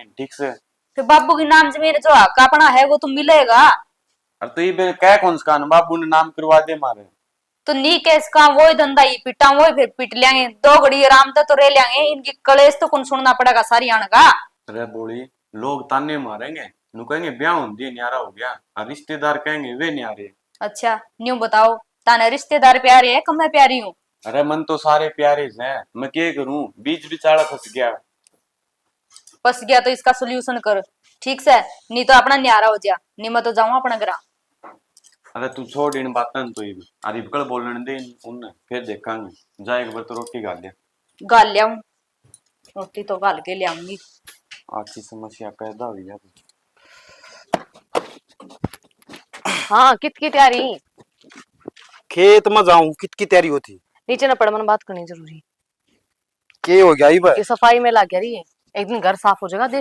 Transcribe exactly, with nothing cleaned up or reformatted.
ठीक से। फिर बाबू के नाम जमीन जो हक अपना है वो तो मिलेगा। अरे तो ये बिल कह कौन सा कान, बाबू ने नाम करवा दे मारे। तो नी कह सका, वो ही धंधा ही पिटा, वो ही फिर पिट लेंगे। दो घड़ी आराम तो, तो रह लेंगे, इनकी कलेश तो कौन सुनना पड़ेगा सारी आने का। अरे बोली, लोग ताने मारेंगे, नु कहेंगे ब्याह होंदी न्यारा हो गया, और रिश्तेदार कहेंगे वे न्यारे। अच्छा, न्यू बताओ, ताने रिश्तेदार प्यारे है, कम मैं प्यारी हूँ? अरे मन तो सारे प्यारे हैं, मैं के करूँ, बीच बिचाला फंस गया। फंस गया तो इसका सॉल्यूशन कर ठीक से, नी तो अपना न्यारा हो जा, नी मैं तो जाऊँ अपना घर। अरे तू छोड़ इन बातन तो, इब अरे इबकल बोलने दे उन, फिर देखांगे। जा एक बार तो रोटी खा ले। गाल लियाऊं, रोटी तो गाल के लियाऊंगी। अच्छी समस्या पैदा हुई है। हाँ, कित की तैयारी? खेत में जाऊं, कित की तैयारी होती? नीचे न पड़, मन बात करनी जरूरी। के हो गया इब? ये सफाई में लग गया रही है, एक दिन घर साफ हो जाएगा, देख